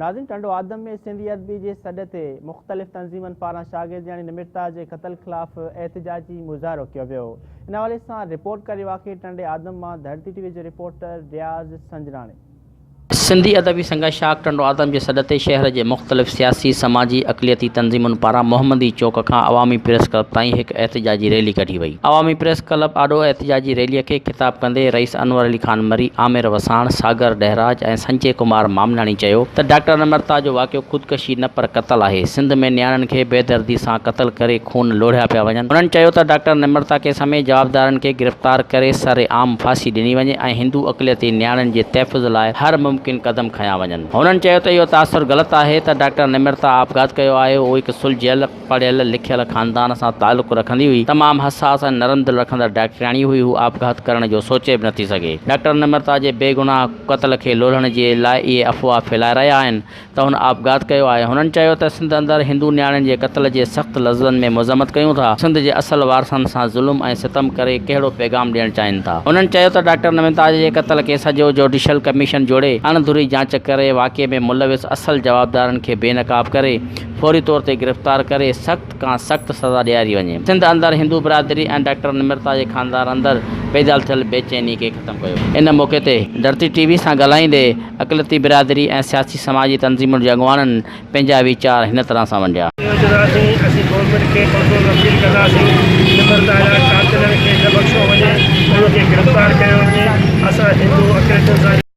ناظرين ٽنڊو آدم ۾ سنڌي ادبي جي سڏ تي مختلف تنظيمن پاران شاگردياڻي نمرتا جي قتل خلاف احتجاجي مظاهرو ڪيو ويو. ان حوالي سان رپورٽ ڪري واقعي ٽنڊي آدم مان ڌرتي ٽي وي جو رپورٽر رياض سنجراڻي. سنڌي ادبي سنگت شاخ ٽنڊو آدم جي سڏ تي شهر جي مختلف سياسي، سماجي، اقليتي تنظيمن پاران محمدي چوڪ کان عوامي پريس ڪلب تائين هڪ احتجاجي ريلي ڪڍي وئي. عوامي پريس ڪلب آڏو احتجاجي ريلي کي خطاب ڪندي رئيس انور علي خان مري، عامر وساڻ، ساگر ڏهراج ۽ سنجي ڪمار مامناڻي چيو ته ڊاڪٽر نمرتا جو واقعو خودڪشي نه پر قتل آهي، سنڌ ۾ نياڻين کي بيدردي سان قتل ڪري خون لوڙهيا پيا وڃن. هنن چيو ته ڊاڪٽر نمرتا ڪيس ۾ جوابدارن کي گرفتار ڪري سر عام ڦاسي ڏني وڃي ۽ هندو اقليتي نياڻين جي تحفظ لاء هر ممڪن قدم کنيا وڃن. هنن چيو ته اهو تاثر غلط آهي ته ڊاڪٽر نمرتا آپگهات ڪيو آهي، هو هڪ سلجهيل، پڙهيل لکيل خاندان سان تعلق رکندي هئي. تمام حساس ۽ نرم دل رکندڙ ڊاڪٽرياڻي هئي. هوء آپگهات ڪرڻ جو سوچي به نٿي سگهي. ڊاڪٽر نمرتا جي بيگناهه قتل کي لوڙهڻ جي لاء اهي افواهه ڦهلائي رهيا آهن ته هن آپگهات ڪيو آهي. هنن چيو ته سنڌ اندر هندو نياڻين جي قتل جي سخت لفظن ۾ مذمت ڪيون ٿا. سنڌ جي اصل وارثن سان ظلم ۽ ستم ڪري ڪهڙو پيغام ڏيڻ چاهين ٿا. هنن چيو ته ڊاڪٽر نمرتا جي قتل ڪيس جو جوڊيشل ڪميشن جوڙي اڻ ڌري جاچ ڪري واقعي ۾ ملوث اصل جوابدارن کي بي نقاب ڪري فوري طور تي گرفتار ڪري سخت کان سخت سزا ڏياري وڃي. سنڌ اندر هندو برادري ۽ ڊاڪٽر نمرتا جي خاندان اندر پيدا ٿيل بي چيني کي ختم ڪيو. ان موقعي تي ڌرتي ٽي وي سان ڳالهائيندي اقليتي برادري ۽ سياسي سماجي تنظيمن جي اڳواڻن پنهنجا ويچار هن طرح سان ونڊيا. اهو چونداسين اسين گورنمينٽ کي پرزور اپيل ڪنداسين نمرتا جا قاتلن کي نه بخشيو وڃي انهن کي گرفتار ڪيو وڃي اسان هندو اقليتن سان.